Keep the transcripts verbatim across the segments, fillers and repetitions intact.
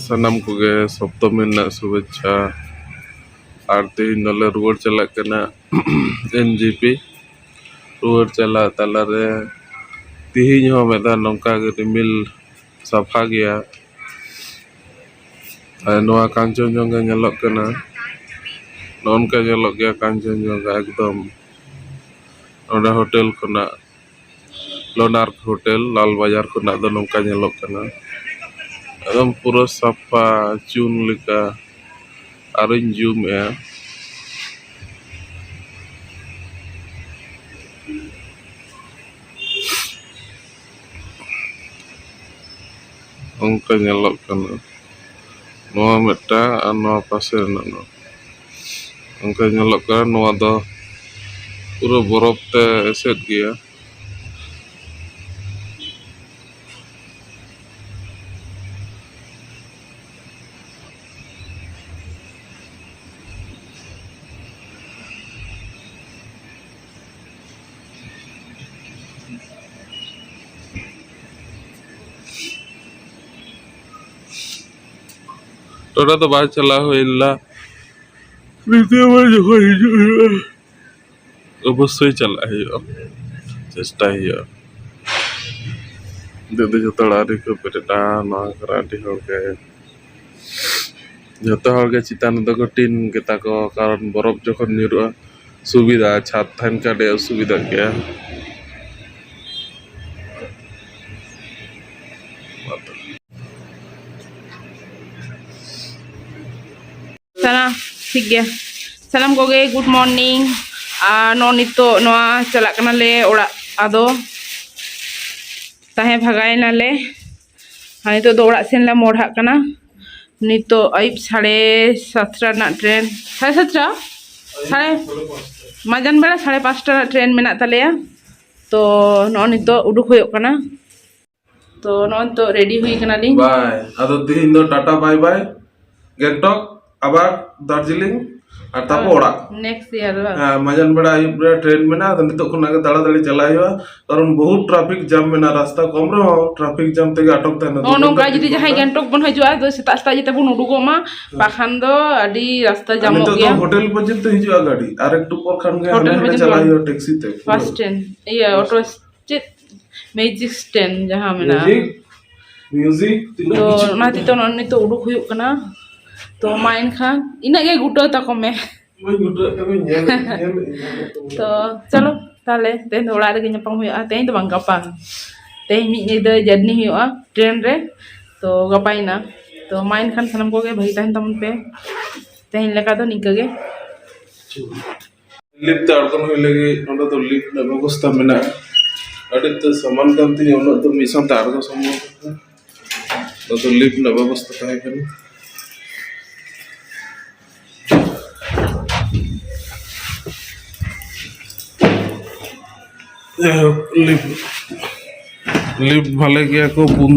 ᱥᱟᱱᱟᱢ ᱠᱚᱜᱮ ᱥᱚᱯᱛᱚᱢᱤ ᱨᱮᱱᱟᱜ ᱥᱩᱵᱷᱮᱪᱪᱷᱟ᱾ ᱟᱨ ᱛᱮᱦᱮᱧ ᱫᱚᱞᱮ ᱨᱩᱣᱟᱹᱲ ᱪᱟᱞᱟᱜ ᱠᱟᱱᱟ ᱮᱱ ᱡᱤ ᱯᱤ᱾ ᱨᱩᱣᱟᱹᱲ ᱪᱟᱞᱟᱜ ᱛᱟᱞᱟᱨᱮ ᱛᱮᱦᱮᱧ ᱦᱚᱸ ᱢᱤᱫ ᱫᱷᱟᱣ ᱱᱚᱝᱠᱟ ᱜᱮ ᱨᱤᱢᱤᱞ ᱥᱟᱯᱷᱟ ᱜᱮᱭᱟ᱾ ᱟᱨ ᱱᱚᱣᱟ ᱠᱟᱧᱪᱚᱱᱡᱚᱝᱜᱷᱟ ᱧᱮᱞᱚᱜ ᱠᱟᱱᱟ, ᱱᱚᱜᱼᱚ ᱱᱚᱝᱠᱟ ᱧᱮᱞᱚᱜ ᱜᱮᱭᱟ ᱠᱟᱧᱪᱚᱱᱡᱚᱝᱜᱷᱟ ᱮᱠᱫᱚᱢ᱾ ᱱᱚᱰᱮ ᱦᱳᱴᱮᱞ ᱠᱷᱚᱱᱟᱜ, ᱞᱳᱱᱟᱨᱠ ᱦᱳᱴᱮᱞ ᱞᱟᱞ ᱵᱟᱡᱟᱨ ᱠᱷᱚᱱᱟᱜ ᱫᱚ ᱱᱚᱝᱠᱟ ᱧᱮᱞᱚᱜ ᱠᱟᱱᱟ, ᱮᱠᱫᱚᱢ ᱯᱩᱨᱟᱹ ᱥᱟᱯᱷᱟ ᱪᱩᱱ ᱞᱮᱠᱟ᱾ ᱟᱨᱚᱧ ᱡᱩᱢᱮᱜᱼᱟ᱾ ᱚᱱᱠᱟ ᱧᱮᱞᱚᱜ ᱠᱟᱱᱟ᱾ ᱱᱚᱣᱟ ᱢᱤᱫᱴᱟᱝ ᱟᱨ ᱱᱚᱣᱟ ᱯᱟᱥᱮ ᱨᱮᱱᱟᱜ ᱱᱚᱣᱟ᱾ ᱚᱱᱠᱟ ᱧᱮᱞᱚᱜ ᱠᱟᱱᱟ, ᱱᱚᱣᱟ ᱫᱚ ᱯᱩᱨᱟᱹ ᱵᱚᱨᱚᱯ ᱛᱮ ᱮᱥᱮᱫ ᱜᱮᱭᱟ᱾ ᱴᱚᱴᱟ ᱫᱚ ᱵᱟᱭ ᱪᱟᱞᱟᱣ ᱦᱩᱭ ᱞᱮᱱᱟ᱾ ᱱᱤᱛᱚᱜ ᱟᱵᱟᱨ ᱡᱚᱠᱷᱚᱱ ᱦᱤᱡᱩᱜ ᱦᱩᱭᱩᱜᱼᱟ, ᱚᱵᱚᱥᱥᱳᱭ ᱪᱟᱞᱟᱜ ᱦᱩᱭᱩᱜᱼᱟ, ᱪᱮᱥᱴᱟᱭ ᱦᱩᱭᱩᱜᱼᱟ᱾ ᱱᱤᱛᱚᱜ ᱫᱚ ᱡᱚᱛᱚ ᱦᱚᱲ ᱟᱹᱣᱨᱤ ᱠᱚ ᱵᱮᱨᱮᱫᱼᱟ᱾ ᱱᱚᱣᱟ ᱠᱚᱨᱮ ᱟᱹᱰᱤ ᱦᱚᱲ ᱜᱮ, ᱡᱚᱛᱚ ᱦᱚᱲ ᱜᱮ ᱪᱮᱛᱟᱱ ᱨᱮᱫᱚ ᱠᱚ ᱴᱤᱱ ᱜᱮᱛᱟ ᱠᱚ, ᱠᱟᱨᱚᱱ ᱵᱚᱨᱚᱯ ᱡᱚᱠᱷᱚᱱ ᱧᱩᱨᱩᱜᱼᱟ, ᱥᱩᱵᱤᱫᱷᱟ, ᱪᱷᱟᱫᱽ ᱛᱟᱦᱮᱱ ᱠᱷᱟᱱ ᱟᱹᱰᱤ ᱚᱥᱩᱵᱤᱫᱷᱟᱜ ᱜᱮᱭᱟ᱾ ᱥᱟᱱᱟ-, ᱴᱷᱤᱠ ᱜᱮᱭᱟ᱾ ᱥᱟᱱᱟᱢ ᱠᱚᱜᱮ ᱜᱩᱰ ᱢᱚᱨᱱᱤᱝ᱾ ᱟᱨ ᱱᱚᱜᱼᱚ ᱱᱤᱛᱚᱜ ᱱᱚᱣᱟ ᱪᱟᱞᱟᱜ ᱠᱟᱱᱟᱞᱮ ᱚᱲᱟᱜ, ᱟᱫᱚ ᱛᱟᱦᱮᱸ ᱵᱷᱟᱜᱟᱭᱮᱱᱟᱞᱮ᱾ ᱟᱨ ᱱᱤᱛᱚᱜ ᱫᱚ ᱚᱲᱟᱜ ᱥᱮᱱ ᱞᱮ ᱢᱚᱦᱰᱟᱜ ᱠᱟᱱᱟ᱾ ᱱᱤᱛᱚᱜ ᱟᱹᱭᱩᱵ ᱥᱟᱲᱮ ᱥᱟᱛᱴᱟ ᱨᱮᱱᱟᱜ ᱴᱨᱮᱱ, ᱥᱟᱲᱮ ᱥᱟᱛᱴᱟ, ᱥᱟᱲᱮ, ᱢᱟᱡᱟᱱ ᱵᱮᱲᱟ ᱥᱟᱲᱮ ᱯᱟᱸᱪᱴᱟ ᱨᱮᱱᱟᱜ ᱴᱨᱮᱱ ᱢᱮᱱᱟᱜ ᱛᱟᱞᱮᱭᱟ᱾ ᱛᱚ ᱱᱚᱜᱼᱚᱭ ᱱᱤᱛᱚᱜ ᱩᱰᱩᱠ ᱦᱩᱭᱩᱜ ᱠᱟᱱᱟ᱾ ᱛᱚ ᱱᱚᱜᱼᱚᱭ ᱱᱤᱛᱚᱜ ᱨᱮᱰᱤ ᱦᱩᱭ ᱠᱟᱱᱟᱞᱤᱧ᱾ ᱵᱟᱭ, ᱟᱫᱚ ᱛᱤᱦᱤᱧ ᱫᱚ ᱴᱟᱴᱟ ᱵᱟᱭ ᱵᱟᱭ, ᱜᱮᱝᱴᱚᱠ ᱟᱵᱟᱨ ᱫᱟᱨᱡᱤᱞᱤᱝ, ᱟᱨ ᱛᱟᱯᱚᱨ ᱚᱲᱟᱜ᱾ Next year ᱵᱟᱝ? ᱦᱮᱸ, ᱢᱟᱡᱟᱱ ᱵᱮᱲᱟ ᱟᱹᱭᱩᱵ ᱵᱮᱲᱟ ᱴᱨᱮᱱ ᱢᱮᱱᱟᱜᱼᱟ, ᱟᱫᱚ ᱱᱤᱛᱚᱜ ᱠᱷᱚᱱᱟᱜ ᱜᱮ ᱛᱟᱲᱟᱛᱟᱲᱤ ᱪᱟᱞᱟᱜ ᱦᱩᱭᱩᱜᱼᱟ, ᱠᱟᱨᱚᱱ ᱵᱚᱦᱩᱛ ᱴᱨᱟᱯᱷᱤᱠ ᱡᱟᱢ ᱢᱮᱱᱟᱜᱼᱟ, ᱨᱟᱥᱛᱟ ᱠᱚᱢ ᱨᱮᱦᱚᱸ ᱴᱨᱟᱯᱷᱤᱠ ᱡᱟᱢ ᱛᱮᱜᱮ ᱟᱴᱚᱠ ᱛᱟᱦᱮᱱᱟ᱾ ᱱᱚᱜᱼᱚ ᱱᱚᱝᱠᱟ ᱡᱩᱫᱤ ᱡᱟᱦᱟᱸᱭ ᱜᱮᱝᱴᱚᱠ ᱵᱚᱱ ᱦᱤᱡᱩᱜᱼᱟ, ᱟᱫᱚ ᱥᱮᱛᱟᱜ ᱥᱮᱛᱟᱜ ᱡᱟᱛᱮ ᱵᱚᱱ ᱩᱰᱩᱠᱚᱜ ᱢᱟ, ᱵᱟᱠᱷᱟᱱ ᱫᱚ ᱟᱹᱰᱤ ᱨᱟᱥᱛᱟ ᱟᱨ ᱡᱟᱢᱚᱜ ᱱᱤᱛᱚᱜ ᱫᱚ ᱜᱮᱭᱟ᱾ ᱦᱳᱴᱮᱞ ᱯᱚᱨᱡᱚᱱᱛᱚ ᱦᱤᱡᱩᱜᱼᱟ ᱜᱟᱹᱰᱤ, ᱟᱨ ᱮᱠᱴᱩ ᱯᱚᱨ ᱠᱷᱟᱱ ᱜᱮ ᱦᱳᱴᱮᱞ ᱦᱟᱱᱮ ᱦᱟᱱᱮ ᱯᱚᱨᱡᱚᱱᱛᱚ ᱪᱟᱞᱟᱜ ᱵᱟᱝ? ᱦᱩᱭᱩᱜᱼᱟ ᱴᱮᱠᱥᱤ ᱛᱮ᱾ Bus stand, ᱤᱭᱟᱹ, ᱚᱴᱳ, ᱪᱮᱫ ᱢᱮᱡᱤᱠ ᱥᱴᱮᱱᱰ ᱡᱟᱦᱟᱸ ᱢᱮᱱᱟᱜᱼᱟ᱾ ᱢᱤᱭᱩᱡᱤᱠ, ᱢᱤᱭᱩᱡᱤᱠ, ᱛᱤᱱᱟᱹᱜ ᱛᱚ ᱠᱤᱪᱷᱩ᱾ ᱚᱱᱟ ᱦᱚᱛᱮᱡ ᱛᱮ ᱱᱚᱜᱼᱚᱭ ᱱᱤᱛᱚᱜ ᱩᱰᱩᱠ ᱦᱩᱭᱩᱜ ᱠᱟᱱᱟ᱾ ᱛᱚ ᱢᱟ ᱮᱱᱠᱷᱟᱱ ᱤᱱᱟᱹᱜ ᱜᱮ ᱜᱩᱴᱟᱹᱣ ᱛᱟᱠᱚ ᱢᱮ᱾ ᱵᱟᱹᱧ ᱜᱩᱴᱟᱹᱣᱮᱫ ᱛᱟᱠᱚᱧ, ᱧᱮᱞ, ᱧᱮᱞ, ᱧᱮᱞ᱾ ᱛᱚ ᱪᱚᱞᱚ ᱛᱟᱦᱞᱮ ᱛᱮᱦᱮᱧ ᱫᱚ ᱚᱲᱟᱜ ᱨᱮᱜᱮ ᱧᱟᱯᱟᱢ ᱦᱩᱭᱩᱜᱼᱟ᱾ ᱛᱮᱦᱮᱧ ᱫᱚ ᱵᱟᱝ, ᱜᱟᱯᱟ᱾ ᱛᱮᱦᱮᱧ ᱢᱤᱫ ᱧᱤᱫᱟᱹ ᱡᱟᱨᱱᱤ ᱦᱩᱭᱩᱜᱼᱟ ᱴᱨᱮᱱ ᱨᱮ᱾ ᱛᱚ ᱜᱟᱯᱟᱭᱮᱱᱟ᱾ ᱛᱚ ᱢᱟ ᱮᱱᱠᱷᱟᱱ ᱥᱟᱱᱟᱢ ᱠᱚᱜᱮ ᱵᱷᱟᱹᱜᱤ ᱛᱟᱦᱮᱱ ᱛᱟᱵᱚᱱ ᱯᱮ᱾ ᱛᱮᱦᱮᱧ ᱞᱮᱠᱟ ᱫᱚ ᱱᱤᱝᱠᱟᱹ ᱜᱮ᱾ ᱞᱤᱯᱷᱴ ᱛᱮ ᱟᱬᱜᱚᱱ ᱦᱩᱭ ᱞᱟᱹᱜᱤᱫ ᱱᱚᱸᱰᱮ ᱫᱚ ᱞᱤᱯᱷᱴ ᱨᱮᱱᱟᱜ ᱵᱮᱵᱚᱥᱛᱷᱟ ᱢᱮᱱᱟᱜᱼᱟ᱾ ᱟᱹᱰᱤ ᱩᱛᱟᱹᱨ ᱥᱟᱢᱟᱱ ᱠᱟᱱ ᱛᱤᱧᱟᱹ, ᱩᱱᱟᱹᱜ ᱫᱚ ᱢᱤᱫ ᱥᱟᱶᱛᱮ ᱟᱬᱜᱚ ᱥᱚᱢᱵᱷᱚᱵ ᱵᱟᱝ᱾ ᱱᱚᱸᱰᱮ ᱫᱚ ᱞᱤᱯᱷᱴ ᱨᱮᱱᱟᱜ ᱵᱮᱵᱚᱥᱛᱷᱟ ᱛᱟᱦᱮᱸ ᱠᱟᱱᱟ᱾ ᱡᱟᱭᱦᱳᱠ, ᱞᱤᱯᱷᱴ, ᱞᱤᱯᱷᱴ ᱵᱷᱟᱞᱮ ᱜᱮᱭᱟ ᱠᱚ, ᱯᱩᱱ,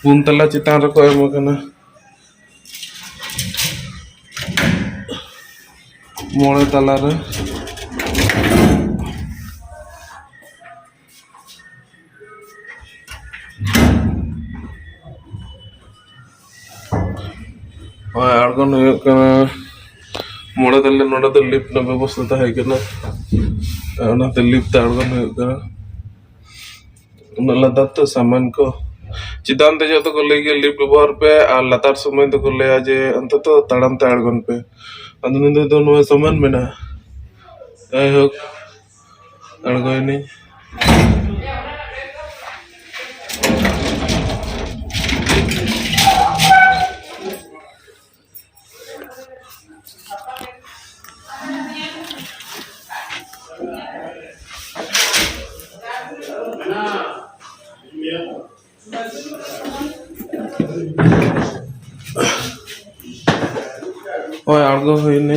ᱯᱩᱱ ᱛᱟᱞᱟ ᱪᱮᱛᱟᱱ ᱨᱮᱠᱚ ᱮᱢ ᱟᱠᱟᱱᱟ᱾ ᱢᱚᱬᱮ ᱛᱟᱞᱟ ᱨᱮ᱾ ᱦᱳᱭ, ᱟᱬᱜᱚᱱ ᱦᱩᱭᱩᱜ ᱠᱟᱱᱟ᱾ ᱢᱚᱬᱮ ᱛᱟᱞᱟ, ᱱᱚᱰᱮ ᱫᱚ ᱞᱤᱯᱷᱴ ᱨᱮᱱᱟᱜ ᱵᱮᱵᱚᱥᱛᱷᱟ ᱛᱟᱦᱮᱸ ᱠᱟᱱᱟ, ᱚᱱᱟᱛᱮ ᱞᱤᱯᱷᱴ ᱛᱮ ᱟᱬᱜᱚᱱ ᱦᱩᱭᱩᱜ ᱠᱟᱱᱟ᱾ ᱩᱱᱟᱹᱜ ᱞᱟᱛᱟᱨ ᱛᱚ ᱥᱟᱢᱟᱱ ᱠᱚ᱾ ᱪᱮᱛᱟᱱ ᱫᱮᱡᱚᱜ ᱫᱚᱠᱚ ᱞᱟᱹᱭ ᱜᱮᱭᱟ ᱞᱤᱯᱷᱴ ᱵᱮᱵᱚᱦᱟᱨ ᱯᱮ, ᱟᱨ ᱞᱟᱛᱟᱨ ᱥᱚᱢᱚᱭ ᱫᱚᱠᱚ ᱞᱟᱹᱭᱟ ᱡᱮ ᱚᱱᱛᱚᱛᱚ ᱛᱟᱲᱟᱢ ᱛᱮ ᱟᱬᱜᱚᱱ ᱯᱮ᱾ ᱟᱫᱚ ᱱᱚᱰᱮ ᱫᱚ ᱱᱚᱣᱟ ᱥᱟᱢᱟᱱ ᱢᱮᱱᱟᱜᱼᱟ᱾ ᱡᱟᱭᱦᱳᱠ, ᱟᱬᱜᱚᱭᱮᱱᱟᱹᱧ᱾ ᱦᱳᱭ, ᱟᱬᱜᱚ ᱦᱩᱭᱱᱟ᱾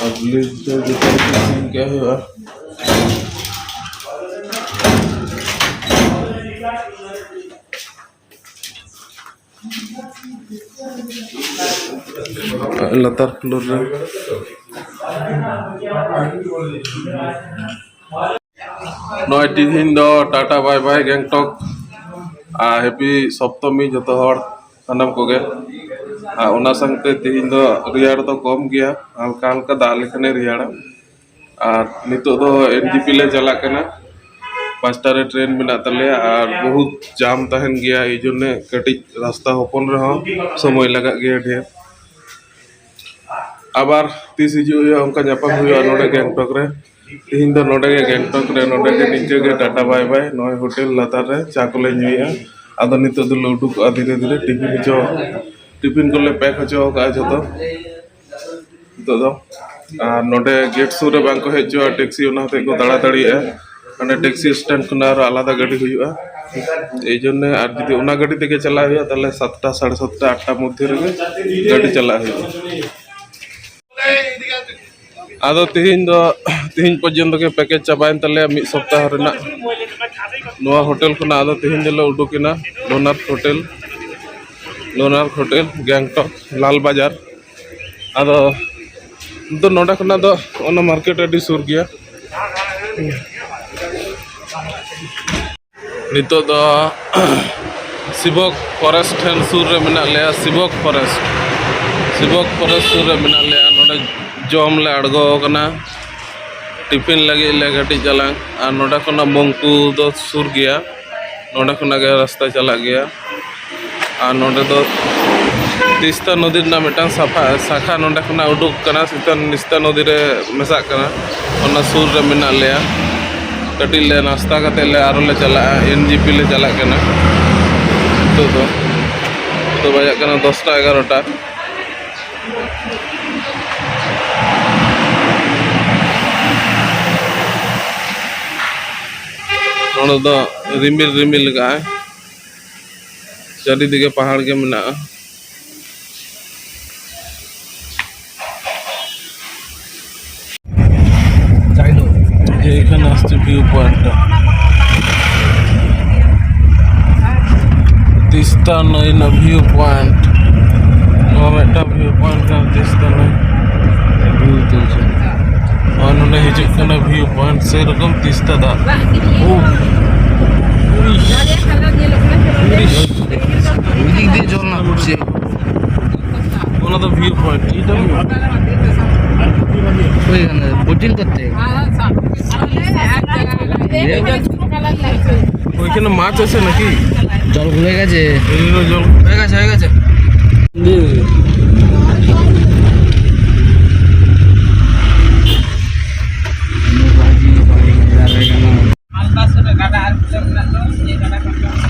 ᱟᱨ ᱵᱞᱮᱰ ᱫᱚ ᱡᱚᱛᱚ ᱠᱚ ᱥᱤᱧ ᱠᱟᱜ ᱦᱩᱭᱩᱜᱼᱟ᱾ ᱞᱟᱛᱟᱨ ᱯᱷᱞᱳᱨ ᱨᱮ᱾ ᱱᱚᱜᱼᱚᱭ ᱛᱤᱦᱤᱧ ᱫᱚ ᱴᱟᱴᱟ ᱵᱟᱭ ᱵᱟᱭ ᱜᱮᱝᱴᱚᱠ ᱟᱨ ᱦᱮᱯᱤ ᱥᱚᱯᱛᱚᱢᱤ ᱡᱚᱛᱚ ᱦᱚᱲ, ᱥᱟᱱᱟᱢ ᱠᱚᱜᱮ᱾ ᱟᱨ ᱚᱱᱟ ᱥᱟᱶᱛᱮ ᱛᱤᱦᱤᱧ ᱫᱚ ᱨᱮᱭᱟᱲ ᱫᱚ ᱠᱚᱢ ᱜᱮᱭᱟ, ᱦᱟᱞᱠᱟ ᱦᱟᱞᱠᱟ ᱫᱟᱜ ᱞᱮᱠᱷᱟᱱᱮ ᱨᱮᱭᱟᱲᱟ᱾ ᱟᱨ ᱱᱤᱛᱚᱜ ᱫᱚ ᱮᱱ ᱡᱤ ᱯᱤ ᱞᱮ ᱪᱟᱞᱟᱜ ᱠᱟᱱᱟ, ᱯᱟᱸᱪᱴᱟ ᱨᱮ ᱴᱨᱮᱱ ᱢᱮᱱᱟᱜ ᱛᱟᱞᱮᱭᱟ᱾ ᱟᱨ ᱵᱚᱦᱩᱛ ᱡᱟᱢ ᱛᱟᱦᱮᱱ ᱜᱮᱭᱟ, ᱮᱭ ᱡᱚᱱᱱᱮ ᱠᱟᱹᱴᱤᱡ ᱨᱟᱥᱛᱟ ᱦᱚᱯᱚᱱ ᱨᱮᱦᱚᱸ ᱥᱚᱢᱚᱭ ᱞᱟᱜᱟᱜ ᱜᱮᱭᱟ ᱰᱷᱮᱨ᱾ ᱟᱵᱟᱨ ᱛᱤᱥ ᱦᱤᱡᱩᱜ ᱦᱩᱭᱩᱜᱼᱟ, ᱚᱱᱠᱟ ᱧᱟᱯᱟᱢ ᱦᱩᱭᱩᱜᱼᱟ ᱱᱚᱰᱮ ᱜᱮᱝᱴᱚᱠ ᱨᱮ᱾ ᱛᱤᱦᱤᱧ ᱫᱚ ᱱᱚᱰᱮ ᱜᱮ ᱜᱮᱝᱴᱚᱠ ᱨᱮ, ᱱᱚᱰᱮ ᱜᱮ ᱱᱤᱝᱠᱟᱹ ᱜᱮ ᱴᱟᱴᱟ ᱵᱟᱭ ᱵᱟᱭ᱾ ᱱᱚᱜᱼᱚᱭ ᱦᱳᱴᱮᱞ ᱞᱟᱛᱟᱨ ᱨᱮ ᱪᱟ ᱠᱚᱞᱮ ᱧᱩᱭᱮᱜᱼᱟ᱾ ᱟᱫᱚ ᱱᱤᱛᱚᱜ ᱫᱚᱞᱮ ᱩᱰᱩᱠᱚᱜᱼᱟ ᱫᱷᱤᱨᱮ ᱫᱷᱤᱨᱮ, ᱴᱤᱯᱷᱤᱱ ᱦᱚᱪᱚ, ᱴᱤᱯᱷᱤᱱ ᱠᱚᱞᱮ ᱯᱮᱠ ᱦᱚᱪᱚ ᱟᱠᱟᱫᱼᱟ ᱡᱷᱚᱛᱚ᱾ ᱱᱤᱛᱚᱜ ᱫᱚ ᱟᱨ ᱱᱚᱰᱮ ᱜᱮᱴ ᱥᱩᱨ ᱨᱮ ᱵᱟᱝ ᱠᱚ ᱦᱮᱡ ᱦᱚᱪᱚᱣᱟᱜᱼᱟ ᱴᱮᱠᱥᱤ, ᱚᱱᱟ ᱦᱚᱛᱮᱡ ᱠᱚ ᱫᱟᱬᱟ ᱫᱟᱲᱮᱭᱟᱜᱼᱟ᱾ ᱚᱸᱰᱮ ᱴᱮᱠᱥᱤ ᱥᱴᱮᱱᱰ ᱠᱷᱚᱱᱟᱜ ᱟᱨᱚ ᱟᱞᱟᱫᱟ ᱜᱟᱹᱰᱤ ᱦᱩᱭᱩᱜᱼᱟ᱾ ᱮᱭ ᱡᱚᱱᱱᱮ ᱟᱨ ᱡᱩᱫᱤ ᱚᱱᱟ ᱜᱟᱹᱰᱤ ᱛᱮᱜᱮ ᱪᱟᱞᱟᱜ ᱦᱩᱭᱩᱜᱼᱟ, ᱛᱟᱦᱚᱞᱮ ᱥᱟᱛᱴᱟ, ᱥᱟᱲᱮ ᱥᱟᱛᱴᱟ, ᱟᱴᱴᱟ ᱢᱚᱫᱽᱫᱷᱮ ᱨᱮᱜᱮ ᱜᱟᱹᱰᱤ ᱪᱟᱞᱟᱜ ᱦᱩᱭᱩᱜᱼᱟ᱾ ᱟᱫᱚ ᱛᱤᱦᱤᱧ ᱫᱚ, ᱛᱤᱦᱤᱧ ᱯᱚᱨᱡᱚᱱᱛᱚ ᱜᱮ ᱯᱮᱠᱮᱡᱽ ᱪᱟᱵᱟᱭᱮᱱ ᱛᱟᱞᱮᱭᱟ ᱢᱤᱫ ᱥᱚᱯᱛᱟᱦᱚ ᱨᱮᱱᱟᱜ᱾ ᱱᱚᱣᱟ ᱦᱳᱴᱮᱞ ᱠᱷᱚᱱᱟᱜ ᱟᱫᱚ ᱛᱤᱦᱤᱧ ᱫᱚᱞᱮ ᱩᱰᱩᱠᱮᱱᱟ ᱞᱳᱱᱟᱨᱠ ᱦᱳᱴᱮᱞ, ᱞᱳᱱᱟᱨᱠ ᱦᱳᱴᱮᱞ, ᱜᱮᱝᱴᱚᱠ, ᱞᱟᱞ ᱵᱟᱡᱟᱨ᱾ ᱟᱫᱚ ᱫᱚ ᱱᱚᱰᱮ ᱠᱷᱚᱱᱟᱜ ᱫᱚ ᱚᱱᱟ ᱢᱟᱨᱠᱮᱴ ᱟᱹᱰᱤ ᱥᱩᱨ ᱜᱮᱭᱟ᱾ ᱱᱤᱛᱚᱜ ᱫᱚ ᱥᱤᱵᱚᱠ ᱯᱷᱚᱨᱮᱥᱴ ᱴᱷᱮᱱ ᱥᱩᱨ ᱨᱮ ᱢᱮᱱᱟᱜ ᱞᱮᱭᱟ᱾ ᱥᱤᱵᱚᱠ ᱯᱷᱚᱨᱮᱥᱴ, ᱥᱤᱵᱚᱠ ᱯᱷᱚᱨᱮᱥᱴ ᱥᱩᱨ ᱨᱮ ᱢᱮᱱᱟᱜ ᱞᱮᱭᱟ᱾ ᱱᱚᱰᱮ ᱡᱚᱢ ᱞᱮ ᱟᱬᱜᱚ ᱟᱠᱟᱱᱟ, ᱴᱤᱯᱷᱤᱱ ᱞᱟᱹᱜᱤᱫ ᱞᱮ ᱠᱟᱹᱴᱤᱡ ᱪᱟᱞᱟᱝ᱾ ᱟᱨ ᱱᱚᱰᱮ ᱠᱷᱚᱱᱟᱜ ᱢᱚᱝᱠᱩ ᱫᱚ ᱥᱩᱨ ᱜᱮᱭᱟ, ᱱᱚᱰᱮ ᱠᱷᱚᱱᱟᱜ ᱜᱮ ᱨᱟᱥᱛᱟ ᱪᱟᱞᱟᱜ ᱜᱮᱭᱟ᱾ ᱟᱨ ᱱᱚᱰᱮ ᱫᱚ ᱛᱤᱥᱛᱟ ᱱᱚᱫᱤ ᱨᱮᱱᱟᱜ ᱢᱤᱫᱴᱟᱝ ᱥᱟᱯᱷᱟ ᱥᱟᱠᱷᱟ ᱱᱚᱰᱮ ᱠᱷᱚᱱᱟᱜ ᱩᱰᱩᱠ ᱠᱟᱱᱟ, ᱛᱤᱥᱛᱟ, ᱛᱤᱥᱛᱟ ᱱᱚᱫᱤ ᱨᱮ ᱢᱮᱥᱟᱜ ᱠᱟᱱᱟ, ᱚᱱᱟ ᱥᱩᱨ ᱨᱮ ᱢᱮᱱᱟᱜ ᱞᱮᱭᱟ᱾ ᱠᱟᱹᱴᱤᱡ ᱞᱮ ᱱᱟᱥᱛᱟ ᱠᱟᱛᱮᱫ ᱞᱮ ᱟᱨᱚ ᱞᱮ ᱪᱟᱞᱟᱜᱼᱟ, ᱮᱱ ᱡᱤ ᱯᱤ ᱞᱮ ᱪᱟᱞᱟᱜ ᱠᱟᱱᱟ᱾ ᱱᱤᱛᱚᱜ ᱫᱚ, ᱱᱤᱛᱚᱜ ᱵᱟᱡᱟᱜ ᱠᱟᱱᱟ ᱫᱚᱥᱴᱟ ᱮᱜᱟᱨᱚᱴᱟ᱾ ᱱᱚᱰᱮ ᱫᱚ ᱨᱤᱢᱤᱞ ᱨᱤᱢᱤᱞ ᱠᱟᱜᱼᱟᱭ, ᱪᱟᱹᱨᱤᱫᱤᱠᱮ ᱯᱟᱦᱟᱲ ᱜᱮ ᱢᱮᱱᱟᱜᱼᱟ᱾ এইখানে আসছে ভিউ পয়েন্টটা, তিস্তা নদী ভিউ পয়েন্ট। ᱱᱚᱣᱟ ᱢᱤᱫᱴᱟᱝ ᱵᱷᱤᱭᱩ ᱯᱚᱭᱮᱱᱴ ᱠᱟᱱᱟ ᱛᱤᱥᱛᱟ ᱨᱮᱱᱟᱜ᱾ ᱵᱷᱤᱭᱩ ᱪᱚᱞᱪᱚ᱾ ᱟᱨ ᱱᱚᱰᱮ ᱦᱤᱡᱩᱜ ᱠᱟᱱᱟ ᱵᱷᱤᱭᱩ ᱯᱚᱭᱮᱱᱴ, ᱥᱮᱨᱚᱠᱚᱢ ᱛᱤᱥᱛᱟ ᱫᱟᱜ᱾ ᱳ, ᱤᱥ, ᱤᱥ᱾ ᱳই দিক দিয়ে জল না ঘুরছে। ᱚᱱᱟ ᱫᱚ ᱵᱷᱤᱭᱩ ᱯᱚᱭᱮᱱᱴ, ᱮᱴᱟ ᱦᱩᱭᱩᱜᱼᱟ᱾ ᱦᱩᱭ ᱠᱟᱱᱟ, বোটিং করতে। ওইখানে মাছ আছে নাকি? জল ঘুরে গেছে। এই যে জল। হয়ে গেছে, হয়ে গেছে।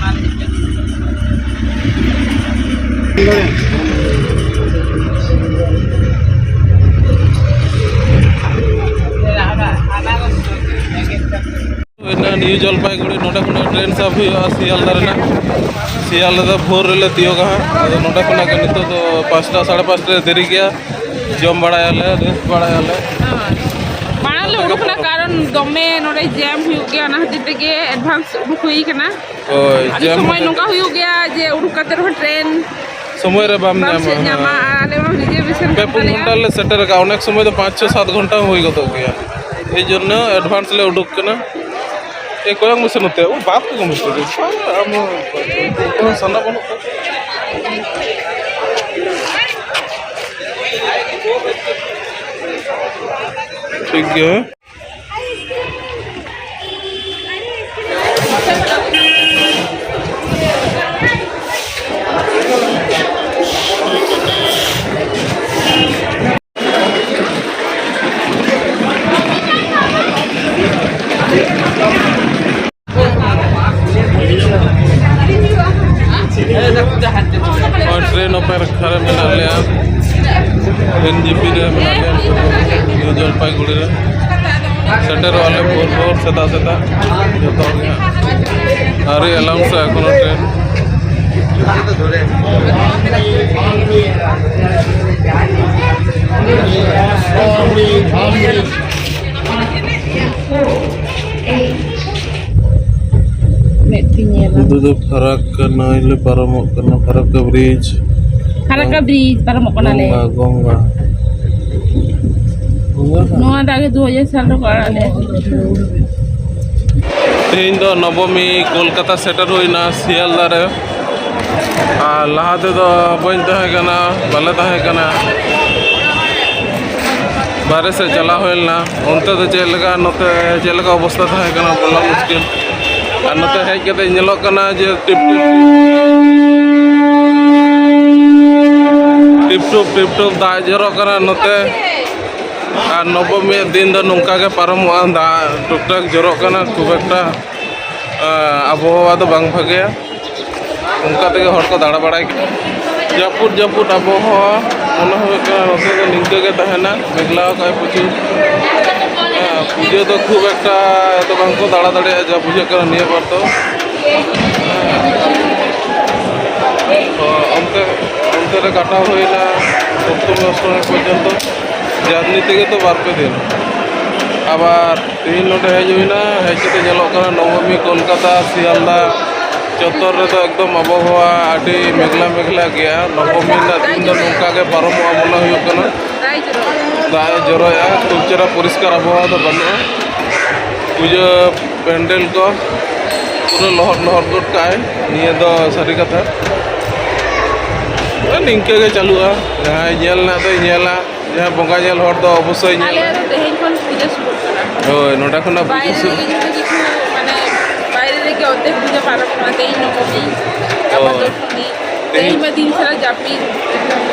ᱦᱩᱭᱱᱟ ᱱᱤᱭᱩ ᱡᱚᱞᱯᱟᱭᱜᱩᱲᱤ, ᱱᱚᱰᱮ ᱠᱷᱚᱱᱟᱜ ᱴᱨᱮᱱ ᱥᱟᱵ ᱦᱩᱭᱩᱜᱼᱟ ᱥᱤᱭᱟᱞᱫᱟ ᱨᱮᱱᱟᱜ᱾ ᱥᱤᱭᱟᱞᱫᱟ ᱫᱚ ᱵᱷᱳᱨ ᱨᱮᱞᱮ ᱛᱤᱭᱳᱜᱟ ᱦᱟᱸᱜ᱾ ᱟᱫᱚ ᱱᱚᱰᱮ ᱠᱷᱚᱱᱟᱜ ᱜᱮ ᱱᱤᱛᱚᱜ ᱫᱚ ᱯᱟᱸᱪᱴᱟ, ᱥᱟᱲᱮ ᱯᱟᱸᱪᱴᱟ ᱨᱮ ᱫᱮᱨᱤ ᱜᱮᱭᱟ᱾ ᱡᱚᱢ ᱵᱟᱲᱟᱭᱟᱞᱮ, ᱨᱮᱥᱴ ᱵᱟᱲᱟᱭᱟᱞᱮ᱾ ᱦᱳᱭ᱾ ᱢᱟᱲᱟᱝ ᱞᱮ ᱩᱰᱩᱠ ᱮᱱᱟ, ᱠᱟᱨᱚᱱ ᱫᱚᱢᱮ ᱱᱚᱰᱮ ᱡᱮᱢ ᱦᱩᱭᱩᱜ ᱜᱮᱭᱟ, ᱚᱱᱟ ᱠᱷᱟᱹᱛᱤᱨ ᱛᱮᱜᱮ ᱮᱰᱵᱷᱟᱱᱥ ᱩᱰᱩᱠ ᱦᱩᱭ ᱠᱟᱱᱟ᱾ ᱦᱳᱭ, ᱟᱹᱰᱤ ᱡᱮᱢ ᱥᱚᱢᱚᱭ ᱦᱚᱛᱮᱡ ᱱᱚᱝᱠᱟ ᱛᱮ᱾ ᱦᱩᱭᱩᱜ ᱜᱮᱭᱟ ᱡᱮ ᱩᱰᱩᱠ ᱠᱟᱛᱮ ᱨᱮᱦᱚᱸ ᱴᱨᱮᱱ ᱥᱚᱢᱚᱭ ᱨᱮ ᱵᱟᱢ ᱵᱟᱢ ᱧᱟᱢᱟ, ᱪᱮᱫ ᱧᱟᱢᱟ, ᱦᱮᱸ᱾ ᱟᱨ ᱟᱞᱮ ᱢᱟ ᱨᱤᱡᱟᱨᱵᱷᱮᱥᱚᱱ ᱯᱮ ᱠᱟᱱ ᱯᱩᱱ ᱛᱟᱞᱮᱭᱟ᱾ ᱜᱷᱚᱱᱴᱟ ᱞᱮ ᱥᱮᱴᱮᱨ ᱟᱠᱟᱫᱼᱟ, ᱚᱱᱮᱠ ᱥᱚᱢᱚᱭ ᱫᱚ ᱯᱟᱸᱪ, ᱪᱷᱚ, ᱥᱟᱛ ᱜᱷᱚᱱᱴᱟ ᱦᱚᱸ ᱦᱩᱭ ᱜᱚᱫᱚᱜ ᱜᱮᱭᱟ᱾ ᱮᱭ ᱡᱚᱱᱱᱚ ᱮᱰᱵᱷᱟᱱᱥ ᱞᱮ ᱩᱰᱩᱠ ᱠᱟᱱᱟ᱾ ᱮ, ᱠᱚᱭᱚᱜ ᱢᱮᱥᱮ ᱱᱚᱛᱮ, ᱳ ᱵᱟᱯ ᱠᱚ ᱢᱮᱥᱮ, ᱟᱢ ᱦᱚᱸ ᱥᱟᱱᱟ ᱵᱟᱹᱱᱩᱜ ᱛᱟᱢᱟ᱾ ᱴᱷᱤᱠ ᱜᱮᱭᱟ᱾ ᱱᱚᱜᱼᱚᱭ ᱴᱨᱮᱱ ᱚᱯᱮᱨᱟᱨ ᱨᱮ ᱢᱮᱱᱟᱜ ᱞᱮᱭᱟ, ᱮᱱ ᱡᱤ ᱯᱤ ᱨᱮ ᱢᱮᱱᱟᱜ ᱞᱮᱭᱟ, ᱱᱤᱭᱩ ᱡᱚᱞᱯᱟᱭᱜᱩᱲᱤ ᱨᱮ᱾ ᱥᱮᱴᱮᱨᱚᱜ ᱟᱞᱮ ᱵᱷᱳᱨ ᱵᱷᱳᱨ, ᱥᱮᱛᱟᱜ ᱥᱮᱛᱟᱜ, ᱡᱚᱛᱚ ᱦᱚᱲ ᱜᱮ ᱦᱟᱸᱜ᱾ ᱟᱹᱣᱨᱤ ᱮᱞᱟᱣᱩᱱᱥᱟ ᱮᱠᱷᱚᱱᱳ ᱴᱨᱮᱱ᱾ ᱢᱮᱫ ᱛᱤᱧ ᱧᱮᱞᱟ᱾ ᱱᱤᱛᱚᱜ ᱫᱚ ᱯᱷᱟᱨᱟᱠᱠᱟ ᱱᱟᱹᱭ ᱞᱮ ᱯᱟᱨᱚᱢᱚᱜ ᱠᱟᱱᱟ, ᱯᱷᱟᱨᱟᱠᱠᱟ ᱵᱨᱤᱡᱽ᱾ ᱯᱷᱟᱨᱟᱠᱠᱟ ᱵᱨᱤᱡᱽ ᱯᱟᱨᱚᱢᱚᱜ ᱠᱟᱱᱟᱞᱮ᱾ ᱜᱚᱝᱜᱟ, ᱜᱚᱝᱜᱟ᱾ ᱱᱚᱣᱟ ᱫᱟᱜ ᱜᱮ ᱫᱩ ᱦᱟᱡᱟᱨ ᱥᱟᱞ ᱨᱮᱠᱚ ᱟᱲᱟᱜ ᱞᱮᱫᱼᱟ᱾ ᱛᱮᱦᱮᱧ ᱫᱚ ᱱᱚᱵᱚᱢᱤ ᱠᱳᱞᱠᱟᱛᱟ ᱥᱮᱴᱮᱨ ᱦᱩᱭᱱᱟ ᱥᱤᱭᱟᱞᱫᱟ ᱨᱮ᱾ ᱟᱨ ᱞᱟᱦᱟ ᱛᱮᱫᱚ ᱵᱟᱹᱧ ᱛᱟᱦᱮᱸ ᱠᱟᱱᱟ, ᱵᱟᱞᱮ ᱛᱟᱦᱮᱸ ᱠᱟᱱᱟ, ᱵᱟᱦᱨᱮ ᱥᱮᱫ ᱪᱟᱞᱟᱣ ᱦᱩᱭ ᱞᱮᱱᱟ᱾ ᱚᱱᱛᱮ ᱫᱚ ᱪᱮᱫ ᱞᱮᱠᱟ, ᱱᱚᱛᱮ ᱪᱮᱫ ᱞᱮᱠᱟ ᱚᱵᱚᱥᱛᱟ ᱛᱟᱦᱮᱸ ᱠᱟᱱᱟ, ᱵᱚᱞᱟ ᱢᱩᱥᱠᱤᱞ᱾ ᱟᱨ ᱱᱚᱛᱮ ᱦᱮᱡ ᱠᱟᱛᱮ ᱧᱮᱞᱚᱜ ᱠᱟᱱᱟ ᱡᱮ ᱴᱤᱯ ᱴᱤᱯ, ᱴᱤᱯ ᱴᱩᱯ, ᱴᱤᱯ ᱴᱩᱯ ᱫᱟᱜ ᱡᱚᱨᱚᱜ ᱠᱟᱱᱟ ᱱᱚᱛᱮ᱾ ᱟᱨ ᱱᱚᱵᱚᱢᱤ ᱫᱤᱱ ᱫᱚ ᱱᱚᱝᱠᱟ ᱜᱮ ᱯᱟᱨᱚᱢᱚᱜᱼᱟ, ᱫᱟᱜ ᱴᱩᱠ ᱴᱟᱠ ᱡᱚᱨᱚᱜ ᱠᱟᱱᱟ, ᱠᱷᱩᱵ ᱮᱠᱴᱟ, ᱟᱸ, ᱟᱵᱚᱦᱟᱣᱟ ᱫᱚ ᱵᱟᱝ ᱵᱷᱟᱜᱮᱭᱟ᱾ ᱚᱱᱠᱟ ᱛᱮᱜᱮ ᱦᱚᱲ ᱠᱚ ᱫᱟᱬᱟ ᱵᱟᱲᱟᱭ ᱠᱟᱱᱟ᱾ ᱡᱟᱹᱯᱩᱫ ᱡᱟᱹᱯᱩᱫ ᱟᱵᱚᱦᱟᱣᱟ ᱢᱚᱱᱮ ᱦᱩᱭᱩᱜ ᱠᱟᱱᱟ ᱱᱚᱛᱮ ᱫᱚ ᱱᱤᱝᱠᱟᱹ ᱜᱮ ᱛᱟᱦᱮᱱᱟ, ᱢᱮᱜᱷᱞᱟ ᱟᱠᱟᱫ ᱯᱨᱚᱪᱩᱨ᱾ ᱦᱮᱸ, ᱯᱩᱡᱟᱹ ᱫᱚ ᱠᱷᱩᱵ ᱮᱠᱴᱟ ᱫᱚ ᱵᱟᱝ ᱠᱚ ᱫᱟᱬᱟ ᱫᱟᱲᱮᱭᱟᱜᱼᱟ ᱡᱟ ᱵᱩᱡᱷᱟᱹᱜ ᱠᱟᱱᱟ ᱱᱤᱭᱟᱹ ᱵᱟᱨ ᱫᱚ᱾ ᱦᱮᱸ, ᱛᱚ ᱚᱱᱛᱮ, ᱚᱱᱛᱮ ᱨᱮ ᱠᱟᱴᱟᱣ ᱦᱩᱭᱱᱟ ᱥᱚᱯᱛᱚᱢᱤ ᱚᱥᱴᱚᱢᱤ ᱯᱚᱨᱡᱚᱱᱛᱚ, ᱡᱟᱨᱱᱤ ᱛᱮᱜᱮ ᱛᱚ ᱵᱟᱨ ᱯᱮ ᱫᱤᱱ᱾ ᱟᱵᱟᱨ ᱛᱮᱦᱮᱧ ᱱᱚᱰᱮ ᱦᱮᱡ ᱦᱩᱭᱱᱟ, ᱦᱮᱡ ᱠᱟᱛᱮ ᱧᱮᱞᱚᱜ ᱠᱟᱱᱟ ᱱᱚᱵᱚᱢᱤ ᱠᱳᱞᱠᱟᱛᱟ ᱥᱤᱭᱟᱞᱫᱟ ᱪᱚᱛᱛᱚᱨ ᱨᱮᱫᱚ ᱮᱠᱫᱚᱢ ᱟᱵᱚᱦᱟᱣᱟ ᱟᱹᱰᱤ ᱢᱮᱜᱷᱞᱟ ᱢᱮᱜᱷᱞᱟ ᱜᱮᱭᱟ᱾ ᱱᱚᱵᱚᱢᱤ ᱨᱮᱱᱟᱜ ᱫᱤᱱ ᱫᱚ ᱱᱚᱝᱠᱟ ᱜᱮ ᱯᱟᱨᱚᱢᱚᱜᱼᱟ ᱢᱚᱱᱮ ᱦᱩᱭᱩᱜ ᱠᱟᱱᱟ᱾ ᱫᱟᱜ ᱮ ᱡᱚᱨᱚᱭᱮᱜᱼᱟ, ᱠᱷᱩᱵ ᱪᱮᱦᱨᱟ ᱯᱚᱨᱤᱥᱠᱟᱨ ᱟᱵᱚᱦᱟᱣᱟ ᱫᱚ ᱵᱟᱹᱱᱩᱜᱼᱟ᱾ ᱯᱩᱡᱟᱹ ᱯᱮᱱᱰᱮᱞ ᱠᱚ ᱯᱩᱨᱟᱹ ᱞᱚᱦᱚᱫ ᱞᱚᱦᱚᱫ ᱜᱚᱫ ᱠᱟᱜᱼᱟᱭ, ᱱᱤᱭᱟᱹ ᱫᱚ ᱥᱟᱹᱨᱤ ᱠᱟᱛᱷᱟ᱾ ᱱᱤᱝᱠᱟᱹ ᱜᱮ ᱪᱟᱹᱞᱩᱜᱼᱟ, ᱡᱟᱦᱟᱸᱭ ᱧᱮᱞ ᱨᱮᱱᱟᱜ ᱫᱚᱭ ᱧᱮᱞᱟ᱾ ᱡᱟᱦᱟᱸ ᱵᱚᱸᱜᱟ ᱧᱮᱞ ᱦᱚᱲ ᱫᱚ ᱚᱵᱚᱥᱥᱳᱭ ᱧᱮᱞ᱾ ᱟᱞᱮ ᱫᱚ ᱛᱮᱦᱮᱧ ᱠᱷᱚᱱ ᱯᱩᱡᱟᱹ ᱥᱩᱨᱩᱜ ᱠᱟᱱᱟ᱾ ᱦᱳᱭ, ᱱᱚᱰᱮ ᱠᱷᱚᱱᱟᱜ ᱯᱩᱡᱟᱹ ᱵᱟᱭᱨᱮ ᱥᱩᱨᱩ᱾ ᱨᱮᱜᱮ ᱡᱚᱛᱚ ᱠᱤᱪᱷᱩ, ᱢᱟᱱᱮ, ᱵᱟᱭᱨᱮ ᱨᱮᱜᱮ ᱚᱨᱫᱷᱮᱠ ᱯᱩᱡᱟᱹ ᱯᱟᱨᱚᱢ ᱠᱟᱱᱟ᱾ ᱛᱮᱦᱮᱧ ᱱᱚᱵᱚᱢᱤ, ᱜᱟᱯᱟ ᱦᱳᱭ᱾ ᱫᱚᱥᱢᱤ᱾ ᱛᱮᱦᱮᱧ ᱛᱮᱦᱮᱧ ᱢᱟ ᱫᱤᱱ ᱥᱟᱨᱟ ᱡᱟᱹᱯᱤᱫ᱾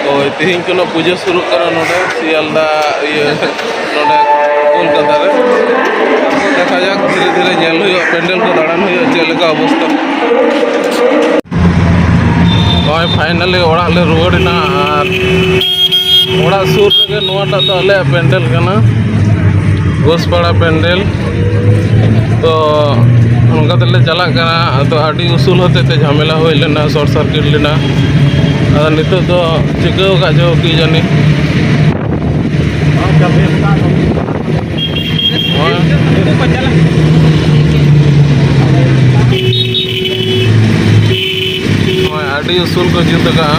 ᱦᱳᱭ, ᱛᱮᱦᱮᱧ ᱠᱷᱚᱱᱟᱜ ᱯᱩᱡᱟᱹ ᱥᱩᱨᱩᱜ ᱠᱟᱱᱟ ᱱᱚᱰᱮ ᱥᱤᱭᱟᱞᱫᱟ, ᱤᱭᱟᱹ, ᱱᱚᱰᱮ ᱠᱳᱞᱠᱟᱛᱟ ᱨᱮ᱾ ᱛᱟᱨᱯᱚᱨ ᱫᱮᱠᱷᱟ ᱡᱟᱠ, ᱫᱷᱤᱨᱮ ᱫᱷᱤᱨᱮ ᱧᱮᱞ ᱦᱩᱭᱩᱜᱼᱟ, ᱯᱮᱱᱰᱮᱞ ᱠᱚ ᱫᱟᱬᱟᱱ ᱦᱩᱭᱩᱜᱼᱟ, ᱪᱮᱫ ᱞᱮᱠᱟ ᱚᱵᱚᱥᱛᱟ᱾ ᱱᱚᱜᱼᱚᱭ finally ᱚᱲᱟᱜ ᱞᱮ ᱨᱩᱣᱟᱹᱲ ᱮᱱᱟ᱾ ᱟᱨ ᱚᱲᱟᱜ ᱥᱩᱨ ᱨᱮᱜᱮ ᱱᱚᱣᱟᱴᱟᱜ ᱫᱚ ᱟᱞᱮᱭᱟᱜ ᱯᱮᱱᱰᱮᱞ ᱠᱟᱱᱟ, ᱜᱷᱳᱥᱯᱟᱲᱟ ᱯᱮᱱᱰᱮᱞ᱾ ᱛᱚ ᱱᱚᱝᱠᱟ ᱛᱮᱞᱮ ᱪᱟᱞᱟᱜ ᱠᱟᱱᱟ᱾ ᱟᱫᱚ ᱟᱹᱰᱤ ᱩᱥᱩᱞ ᱦᱚᱛᱮᱡ ᱛᱮ ᱡᱷᱟᱢᱮᱞᱟ ᱦᱩᱭ ᱞᱮᱱᱟ, short circuit ᱞᱮᱱᱟ᱾ ᱟᱫᱚ ᱱᱤᱛᱚᱜ ᱫᱚ ᱪᱤᱠᱟᱹᱣ ᱟᱠᱟᱫ ᱪᱚ ᱠᱤ ᱡᱟᱹᱱᱤ᱾ ᱱᱚᱜᱼᱚᱭ᱾ ᱱᱚᱜᱼᱚᱭ ᱟᱹᱰᱤ ᱩᱥᱩᱞ ᱠᱚ ᱡᱩᱛ ᱟᱠᱟᱫᱼᱟ᱾